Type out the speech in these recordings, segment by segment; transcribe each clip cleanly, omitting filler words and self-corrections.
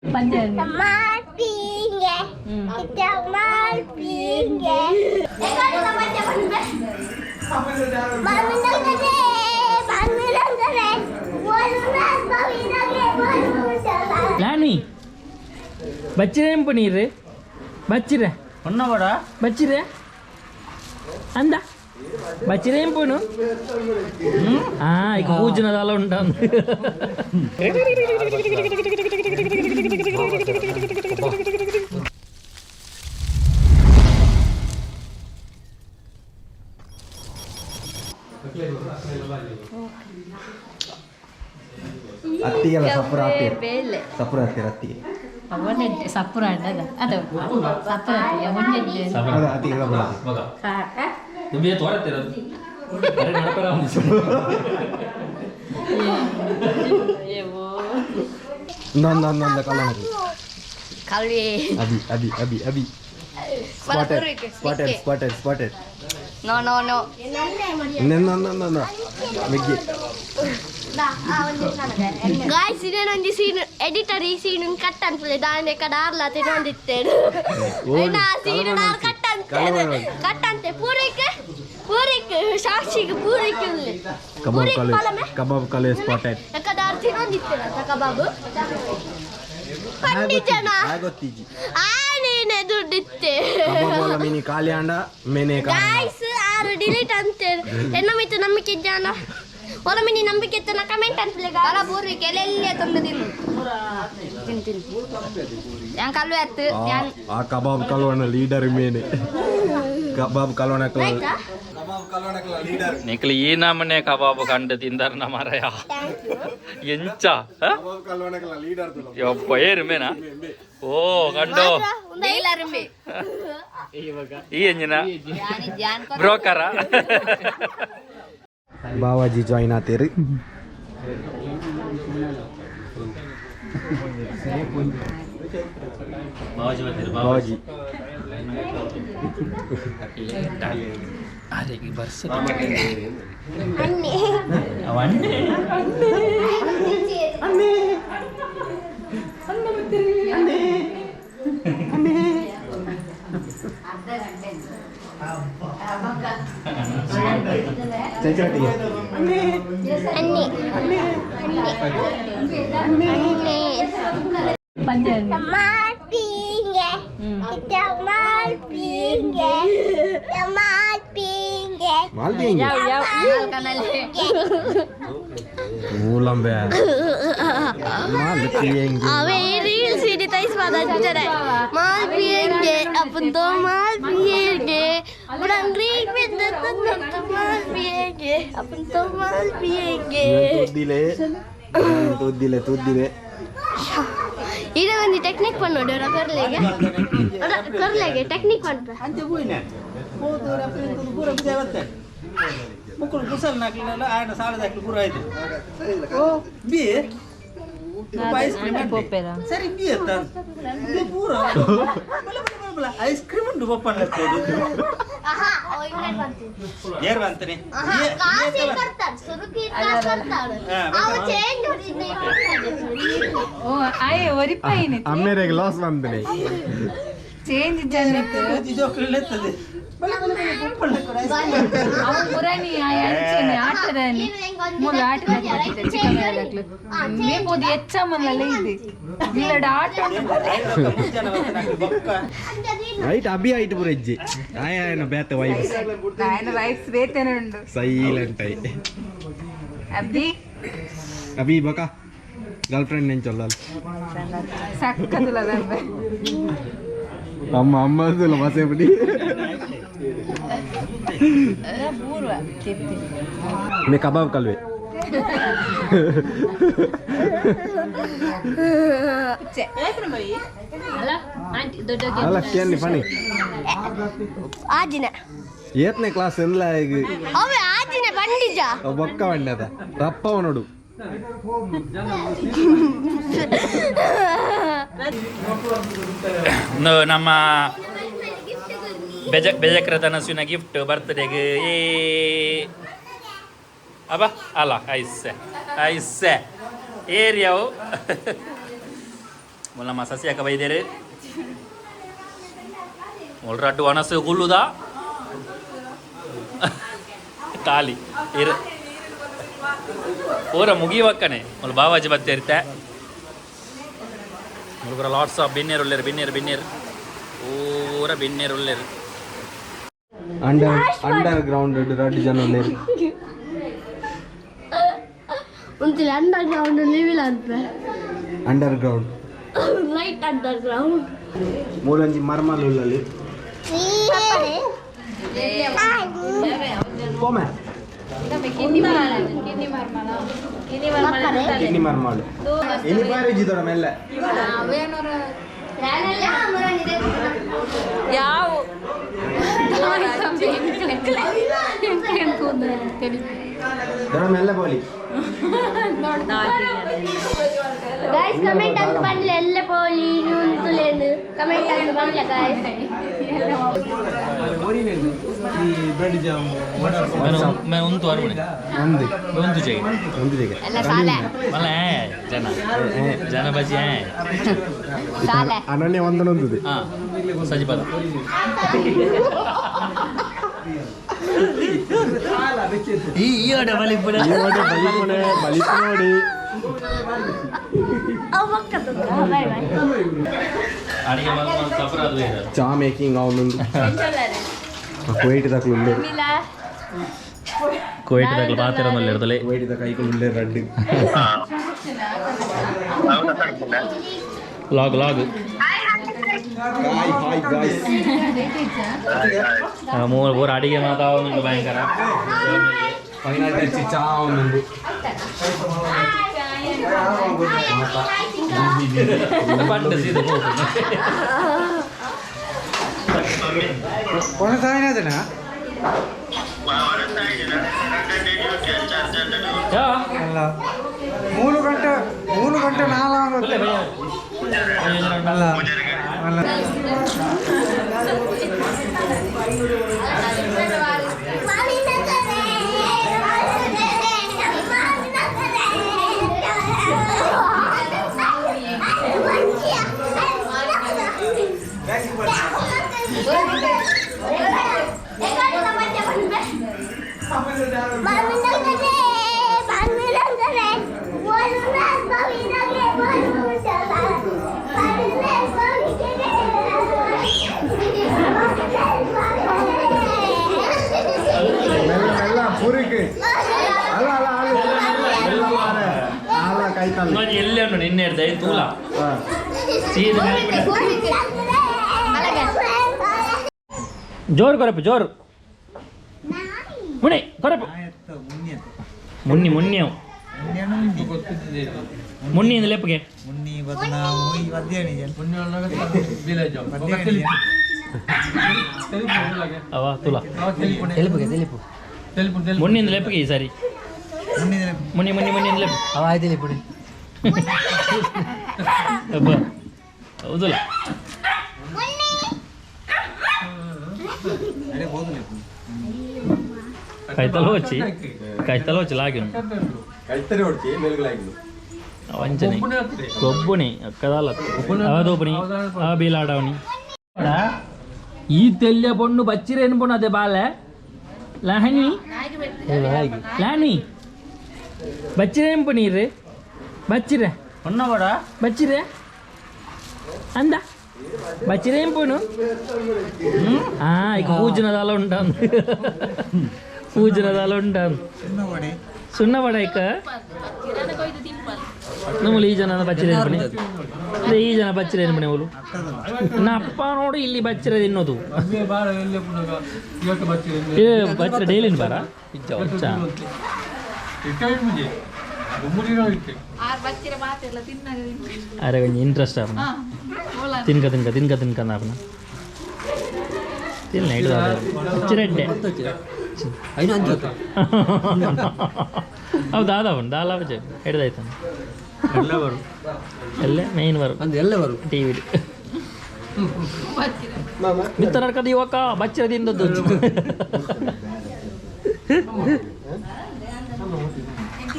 ಮಾಲ್ಪಿಂಗೆ ಮಾಲ್ಪಿಂಗೆ ಲಾನಿ ಬಚ್ಚಿರೇಂ ಪನೀರು ಬಚ್ಚಿರ ಒನ್ನವಡ ಬಚ್ಚಿರ ಅಂದ ಬಚ್ಚಿರೇಂ ಪೋನು. ఇక పూజన అలా ఉంటాను. ಅತ್ತಿಗೆಲ್ಲ ಸಪುರ ಹಾಕ್ತೀರಿ, ಸಪುರ ಹಾಕ್ತೀರಿ ಅತ್ತಿಗೆ. ಅವನ್ನೆಡ್ಡೆ ಸಪ್ಪುರ ಅದ ಅದು ಸಪ್ಪುರ ಅವನ್ನೆಡ್ಡೆ. ಅದ ಅತ್ತಿಗೆ ಸಪುರ ಹಾಕ್ತೀರಿ. ನಿಮಗೆ ತೋರತ್ತಿರೋದು ನಂದ ನಂದ ಕಲ್ಲಣಿ. ಕಲ್ವಿ. ಅಬಿ ಅಬಿ ಅಬಿ ಅಬಿ, spotted, spotted, spotted, spotted. No, no, no. ನನ್ನ ಮೆಗ್ಗಿ. ಗಾಯ್ಸ್, ಇದೇನೊಂದು ಸೀನ್ ಎಡಿಟರ್ ಈ ಸೀನ್ ಕಟ್ ಅನ್ಪುಲೆ ದಾನೆ ಕಡ ಆರ್ಲ ತಿನ್ನೊಂದಿತ್ತೇನು. ನಾ ಸೀನ್ ನಾರ್ ಕಟ್ ಅಂತೆ, ಕಟ್ ಅಂತೆ. ಪೂರೈಕೆ ಪೂರೈಕೆ ಸಾಕ್ಷಿಗೆ ಪೂರೈಕೆ ಉಲ್ಲೆ. ಕಬಾಬ್ ಕಾಲೇಜ್, ಕಬಾಬ್ ಕಾಲೇಜ್ ಸ್ಪಾಟೆಡ್. ಯಾಕದಾರ್ ತಿನ್ನೊಂದಿತ್ತೇನಂತ ಕಬಾಬ್ ಪಂಡಿಜನ. ಗೊತ್ತೀಜಿ. ಆ ನೀನೆ ದುಡ್ಡಿತ್ತೆ. ಕಬಾಬ್ ಅಲ್ಲ ಮಿನಿ ಖಾಲಿ ಅಂಡ ಮೇನೆ. ಗಾಯ್ಸ್, ಆರು ಡಿಲೀಟ್ ಅಂತೆ. ಎನ್ನ ಮಿತ್ತು ನಂಬಿಕೆ ಇದ್ದಾನ ಒಲ ಮಿನಿ ನಂಬಿಕೆ ಇತ್ತನ ಕಮೆಂಟ್ ಅಂತಲೇ. ಗಾಲ ಪೂರ್ವಿಕೆ ಎಲ್ಲೆಲ್ಲ ತಂದು ತಿನ್ನು ತಿನ್ನು ತಿನ್ನು. ಯಾನ್ ಕಲ್ಲು ಎತ್ತು ಯಾನ್. ಆ ಕಬಾಬ್ ಕಲ್ವಣ ಲೀಡರ್ ಮೇನೆ, ಕಬಾಬ್ ಕಲ್ವಣ. ಆಯ್ತಾ? ನಿಕ್ಲು ಈ ನಮನೆ ಕಬಾಬ್ ಕಂಡು ತಿಂದಾರ ಮಾರಾಯ ಎಂಚ. ಯಪ್ಪ, ಏರು ಮೇನಾ? ಓ ಕಂಡು. ಈ ಎಂಜಿನ ಬ್ರೋಕರ. ಬಾವಾಜಿ ಜಾಯಿನ್ ಆತೇರಿ. ಬಾವಾಜಿ. ಅರೆ ಬರ್ಸ. ಅನ್ನಿ. ಅವನ್ನೇ. ಅನ್ನಿ. ಚೈಚಾಟಿಗೆ. ಅನ್ನಿ ಅನ್ನಿ ಅನ್ನಿ. ಮಾಲ್ಪಿಂಗೆ ಮಾಲ್ಪಿಂಗೆ ಮಾಲ್ಪಿಂಗೆ. ಮಾಲ್ಪಿಂಗೆ ಮೂಲಂಬೆ ಮಾಲ್ಪಿಂಗೆ. ಅವೇ ರೀಲ್ಸ್ ಹಿಡಿತಾ ಅಂತಾರೆ माल पिएंगे अपन तो, माल पिएंगे रंगरीन में तो, माल पिएंगे अपन तो, माल पिएंगे. ತುದ್ದಿಲೆ ತುದ್ದಿಲೆ ತುದ್ದಿಲೆ. ಇದು ಒಂದು ಟೆಕ್ನಿಕ್ ಪನ್ನೋಡು ಕರ್ಲೆಗೆ ಕರ್ಲೆಗೆ ಟೆಕ್ನಿಕ್ ಪನ್ಪ. ಅಂಚೆ ಪೋಯಿನ ಪೋದು ಪೂರ ಬಿಜಾಯ್ ಬರ್ತೇನೆ ಮುಕ್ಕಳು ಕುಸಲ್ ನಾಕ್ಲಿನಲ್ಲ ಆಯನ ಸಾಲದಾಕ್ಲಿ ಪೂರ ಆಯ್ತು. ಓ ಬಿ ಐಸ್ ಕ್ರೀಮ್ ಸರಿ ಬಿ ಅತ್ತ ಬಿ ಪೂರ ಬಲ ಬಲ ಬಲ ಬಲ ಐಸ್ ಕ್ರೀಮ್ ಉಂಟು ಪಪ್ಪನ. ಆಹಾ, ಓ ಇಂಗ್ಲೆಂಡ್ ಬಂತು. ಏರ್ ಬಂತಾನೆ. ಕಾಸು ಕೊಡ್ತಾರೆ, ಸುರುಕಿ ಕಾಸು ಕೊಡ್ತಾರೆ. ಅವು ಚೇಂಜ್. ಓ ಆಯೆ ಒರಿಪಾಯಿನಿ. ಅಮ್ಮೇರೆಗೆ ಲಾಸ್ ಬಂದನೆ. ಚೇಂಜ್ ಜನ. ಜೋಕ್ಲು ಎತ್ತದೆ ಬಲ ಬಲ ಬಲ ಪಪ್ಪನ. ಅವು ಪುರಾಣಿ ಆಯೆ ಅಂಚೆನೆ ಆಟದಾನಿ ಮೂಲ ಆಟದ ಚಿಕ್ಕ ಮೇಳದಾಕ್ಲು ಮೇ ಪೋದು ಹೆಚ್ಚ ಮಲ್ಲಲ್ಲ ಇದೆ ಇಲ್ಲಡ ಆಟ ಉಂಟು. ಜನ ಬರ್ತಾನೆ ಬೊಕ್ಕ. ರೈಟ್, ಅಭಿ ಐಟ್ ಪೂರ ಇಜ್ಜಿ ಆಯ ಆಯನ ಬೇತೆ ವೈಬ್ಸ್. ఆయన ವೈಫ್ಸ್ ಬೇತೇನೆ ಉಂಡು. Silent I. Abhi. Abhi ಬಕ ಗರ್ಲ್ ಫ್ರೆಂಡ್ ನೆಂಚೊಲ್ಲಲ್. ಸಕ್ಕತ್ತುಲ. ಅಮ್ಮ ಅಮ್ಮ ಬಸೆ ಬಿಡಿ. ಪೂರ್ವ ಕೆತ್ತಿ. ಮೇ ಕಬಾಬ್ ಕಲ್ವೆ. ಅಲ್ಲ ಕೇಳಿ ಫಣಿ. ಆಜಿನ. ಏತ್ನೇ ಕ್ಲಾಸ್ ಎಲ್ಲ ಈಗ? ಅವೇ ಆಜಿನ ಬಂಡಿಜ. ಬೊಕ್ಕ ಬಂಡದ ರಪ್ಪವ ನೋಡು. ಒಂದು ನಮ್ಮ ಬೆಜ ಬೆಜಕ್ರ ತನಸುವಿನ ಗಿಫ್ಟ್ ಬರ್ತ್ಡೇಗೆ. ಏ ಅಬ್ಬ ಅಲ್ಲ ಐಸೆ ಐಸೆ ಏರಿಯಾವು. ಮುಲ್ಲಮ್ಮ ಸಸಿಯಾಕ ಬೈದೇರು ಮುಲ್ರಡ್ಡು ಒಣಸು ಗುಳ್ಳುದ ಖಾಲಿ ಇರ ಪೂರ ಮುಗಿಯುವಕ್ಕನೆ ಮುಲ್ ಬಾವಾಜಿ ಬತ್ತೇರ್ತೆ ಮುಳುಗುರ ಲಾಟ್ಸ್ ಆಫ್ ಬಿನ್ನೇರು ಉಳ್ಳೇರು ಬಿನ್ನೇರು ಬಿನ್ನೇರು ಪೂರ ಬಿನ್ನೇರು ಉಳ್ಳೇರು. ಅಂಡರ್ ಅಂಡರ್ ಗ್ರೌಂಡ್ ರಡ್ಡ್ ಜನ ಉಲ್ಲೆರ್. ಉಂತಿಲ್ಲ ಅಂಡರ್ ಗ್ರೌಂಡ್ ಲಿವಿಲ್ಲ ಅಂತ. Under ground. Light under ground. ಮೂಲೊಂಜಿ ಮರ್ಮಲ್ ಉಲ್ಲಲ್ಲಿ ಪೋಮೆ. ಕಿನ್ನಿ ಮರ್ಮಲ ಕಿನ್ನಿ ಮರ್ಮಲ. ಕಿನ್ನಿ ಮರ್ಮಾಳು ಎಲ್ಲಿ ಬಾರಿ ದೊಡ ಮೆಲ್ಲೆ. ಯಾವ ದೊಡ ಮೆಲ್ಲೆ ಬೋಲಿ. ಗೈಸ್, ಕಮೆಂಟ್ ಅಂತ ಬಂದ್ಲೆ ಎಲ್ಲ ಪೋಲಿ ಉಂತುಲೇನು ಕಮೆಂಟ್ ಅಂತ ಬಂದ್ಲೆ ಗಾಯ್ಸ್. मैं ಉಂತು ಅರ್ಮಣೆ. ಒಂದು ಉಂತು ಜೈ. ಒಂದು ಜಗ. ಎಲ್ಲ ಸಾಲೆ. ಮಲ್ಲ ಜನ ಜನ ಬಜಿ. ಸಾಲೆ. ಅನನ್ಯ ಒಂದನೊಂದಿದೆ. ಹಾ ಸಜಿ ಪದ. ಈ ಈ ಅಡೆ ಬಲಿಪುಡೆ. ಈ ಒಡೆ ಬಲಿಪುಣೆ ಬಲಿಪು ನೋಡಿ. ಅವ್ ಮಕ್ಕಳು ಬಾಯ್ ಬಾಯ್. ಅಡಿಗೆ ಮಲ್ ಮಲ್ ಸಫರ್ ಅದು ಬೇರೆ. ಚಾ ಮೇಕಿಂಗ್ ಅವನೊಂದು ಕುವೈಟ್ ದಾಖಲು ಉಲ್ಲೇರು. ಕುವೈಟ್ ದಾಖಲು ಬಾತಿರ ಮಲ್ಲ ಕುವೈಟ್ the ಕೈಗಳು ಉಲ್ಲೇರು ರಡ್ಡು. Log log. Hi hi guys. ಮೂರು ಪೂರ ಅಡಿಗೆ ಮಾತಾവുಂಟು ಭಯಂಕರ. ಫೈನಲ್ ಟಚ್ ಚಾ ಅವನೊಂದು. ಪಂಡ ಸೀದಾ ಹೋಗು. ಯಾ 3 ಗಂಟೆ 3 ಗಂಟೆ ನಾಲ್ಕು. ಒಳ್ಳೆ ಭಯ. ಅಲ್ಲ ಅಲ್ಲ. ಮೆಲ್ಲ ಮೆಲ್ಲ ಪೂರಿಕೆ ಅಲ್ಲ ಅಲ್ಲ ಅಲ್ಲ ಮೆಲ್ಲ ಮಾರೆ ಅಲ್ಲ ಕೈತಲ್ಲ. ಇನ್ನೊಂದು ಎಲ್ಲೇ ಉಂಟು ನಿನ್ನೆ ಹಿಡ್ದ ತೂಲ ಸೀದಾ ಜೋರು ಕೊರಪು ಜೋರು ಮುಣಿ ಕೊರಪು ಮುನ್ನಿ ಮುನ್ನಿ ಅವು ಮುನ್ನಿ ಇಂದ ಲೆಪ್ಪಗೆ. ಅವ ತುಲ ಮುನ್ನಿಂದ ಲೆಪ್ಪಗೆ ಈ ಸಾರಿ ಮುನ್ನಿ ಮುನ್ನಿ ಮುನ್ನಿ ಲೆಪ್ಪು ಅವ ಆಯ್ತಿಲ್ಲ ಪುಡಿ. ಅಬ್ಬ ಹೌದಲ್ಲ. ಕೈತಲ್ ಹೋಚಿ ಕೈತಲ್ ಹೋಚಿ ಲಾಗಿ. ಕೈತರಿ ಹೊಡ್ಚಿ ಮೇಲ್ಗಳಾಗಿದ್ದು. ವಂಚನೆ ಕೊಬ್ಬುನಿ ಅಕ್ಕದಲ್ಲ ಅವದೋಪನಿ ಆ ಬೀಲಾಡವನಿ ಈ ತೆಲ್ಯ ಪೊಣ್ಣು ಬಚ್ಚಿರೇನು ಪೊಣ್ಣು ಅದೇ ಬಾಲೆ ಲಹಣಿ ಲಾಣಿ ಬಚ್ಚಿರೇನು ಪೊಣ್ಣೀರು ಬಚ್ಚಿರೆ ಬಚ್ಚಿರೆ ಅಂದ ಬಚ್ಚಿರೇం ಪೊಣ್ಣು ಆ ఇక పూజనదాల ఉంటాను పూజనదాల ఉంటాను ಸುಣ್ಣ ವಡ ಇಕ್ಕ ನಮ್ಮಲ್ಲಿ ಈ ಜನ ಬಚ್ಚಿರೆ ಪಣಿ ಈ ಜನ ಬಚ್ಚಿರೆ ಪಣಿ ಅವಳು ನಾ ಅಪ್ಪ ನೋಡು ಇಲ್ಲಿ ಬಚ್ಚಿರೆ ತಿನ್ನೋದು ಏ ಬಚ್ಚಿರೆ ಡೈಲಿ ಬಾರ ಚಾ. ಅರೆ ಕೊಂಚ ಇಂಟ್ರೆಸ್ಟ್ ಆಪನ ತಿನ್ಕ ತಿನ್ಕ ತಿನ್ಕ ತಿನ್ಕ ಆಪನ ತಿನ್ನ ಹಿಡಿದು ಬಚ್ಚಿರೆಡ್ಡೆ. ಹೌದು ದಾದ ಅವನು ದಾಲ ಬಜೆ ಹಿಡ್ದಾಯ್ತಾನೆ ಎಲ್ಲ ಮೇನ್ ಬರು. ಎಲ್ಲ ಬರು. ಟಿ ವಿ ಮಿತ್ತ ನಡ್ಕದ ಯುವಕ ಬಚ್ಚಿರ ತಿಂದದ್ದು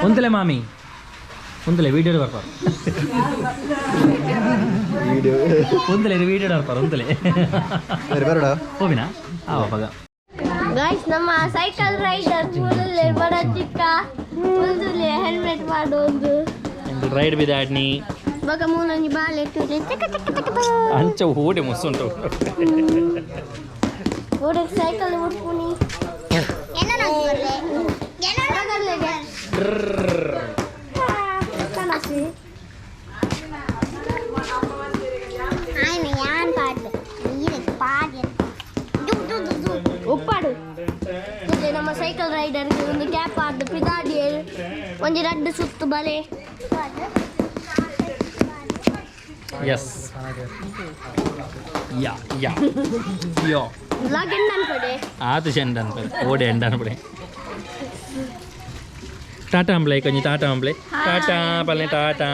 ಒಂತಲೆ ಮಾಮಿ ಒಂತಲೆ ವಿಡಿಯೋ ಬರ್ಪಾರ. ವಿಡಿಯೋ. ಒಂದಲೇ ವೀಡಿಯೋ ಆಡ್ತಾರೆ ಒಂದಲೇ. ಸರಿ, ಬರೋಣ. ಹೋಗಿನಾ ಆವಾಗ. ಗಾಯ್ಸ್, ನಮ್ಮ ಸೈಕಲ್ ರೈಡರ್ ಮೂಲಲ್ಲೇ ಬಡ ಚಿಕ್ಕ ಒಂದುಲೆ ಹೆಲ್ಮೆಟ್ ಮಾಡೋದು. ರೈಡ್ ಬಿದಾಡ್ನಿ. ಬಗ ಮೂಲೊಂಜಿ ಬಾಲೆ ತೂಲೆ ಚಕ ಚಕ ಚಕ. ಅಂಚ ಓಡಿ ಮುಸುಂಟು. ಓಡಕ್ ಸೈಕಲ್ ಉಡ್ಪುನಿ. ಉಪ್ಪಾಡು. ಮತ್ತೆ ನಮ್ಮ ಸೈಕಲ್ ರೈಡರ್ಗೆ ಒಂದು ಕ್ಯಾಪ್ ಆದ್ದು ಪಿದಾಡಿ ಒಂಜಿ ರಡ್ಡು ಸುತ್ತು ಬಲೆ. ಎಸ್, ಯಾ ಯಾ ಯೋ. Vlog and ಅನ್ಪಡೆ. ಆತು ಚೆಂಡ ಅನ್ಪಡೆ, ಓಡೆ ಎಂಡ ಅನ್ಪಡೆ. ಟಾಟಾ ಅಂಬ್ಲೆ ಕೊಂಚ, ಟಾಟಾ ಅಂಬ್ಲೆ, ಟಾಟಾ ಪಲ್ಲೆ, ಟಾಟಾ.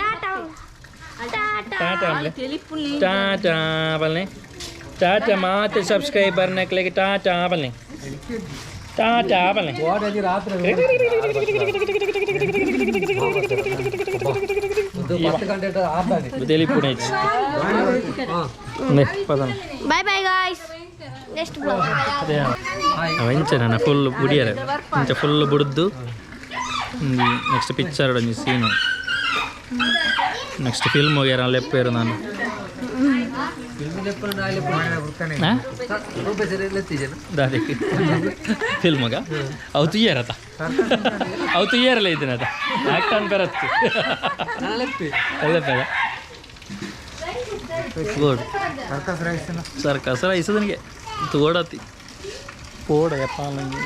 ಟಾಟಾ ಟಾಟಾ. ಟಾಟಾ ಅಂಬ್ಲೆ, ಟಾಟಾ ಪಲ್ಲೆ, ಟಾಟಾ. ಮಾತೆ ಸಬ್ಸ್ಕ್ರೈಬರ್ ನಕ್ಲೆಗೆ ಟಾಟಾ ಪಲ್ಲೆ, ಟಾಟಾ ಪಲ್ಲೆ. ರಾತ್ರಿ 10 ಗಂಟೆ ಆರ್ದಾಡಿ. ತೆಲಿಪುಣೆ ಪದನ. Bye bye guys, next vlog. ಅವೆಂಚ ನನ್ನ ಫುಲ್ ಬುಡಿಯರೆ, ಇಂಚ ಫುಲ್ ಬುಡ್ದು ನೆಕ್ಸ್ಟ್ ಪಿಕ್ಚರ್ ಒಂಜಿ ಸೀನು, ನೆಕ್ಸ್ಟ್ ಫಿಲ್ಮ್ ಹೋಗ್ಯಾರ ಲೆಪ್ಪೇರು ನಾನು. ಆ? ದಾದಕ್ಕೆ ಫಿಲ್ಮ್ಗ ಅವು ತುಯ್ಯಾರತ, ಅವು ತುಯ್ಯಾರಲ್ಲ ಇದ್ದೀನತ ಆಕ್ಟ್ ಬರತ್ತು ಅಲ್ಲ. ಗುಡ್. ಸರ್ಕಸ್ ರೈಸ್ ನನಗೆ ತೋಡತಿ ಪೋಡ ಯಪ್ಪ ನಂಗೆ.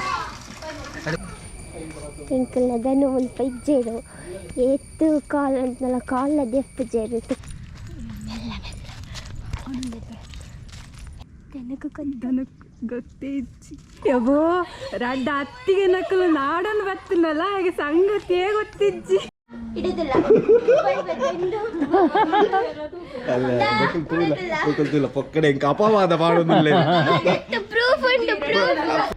ಎಂಕಲ್ನ ದನ ಮುಲ್ಪ ಇಜ್ಜೇರು, ಏತ್ ಕಾಲ್ ಅಂತಲ್ಲ, ಕಾಲ ದೆಪ್ಪುಜೆರ್. ಮೆಲ್ಲ ಮೆಲ್ಲ ದನಕ್ಕೆ. ದನಕ್ ಗೊತ್ತೇ ಇಜ್ಜಿ. ಯಬೋ, ರಡ್ಡ ಅತ್ತಿಗೆ ನಕಲು ನಾಡೊಂದು ಬತ್ತಿನಲ್ಲ, ಹಾಗೆ ಸಂಗತಿಯೇ ಗೊತ್ತಿಜ್ಜಿ. ಇಡುದಿಲ್ಲ. ಅಲ್ಲ, ಬೊಕ್ಕಲ್ ತೂಲ, ಬೊಕ್ಕಲ್ ತೂಲ ಪೊಕ್ಕಡೆ ಎಂಕ್ ಅಪವಾದ ಪಾಡೊಂದುಲ್ಲೆ. ಪ್ರೂಫ್ ಉಂಟು, ಪ್ರೂಫ್.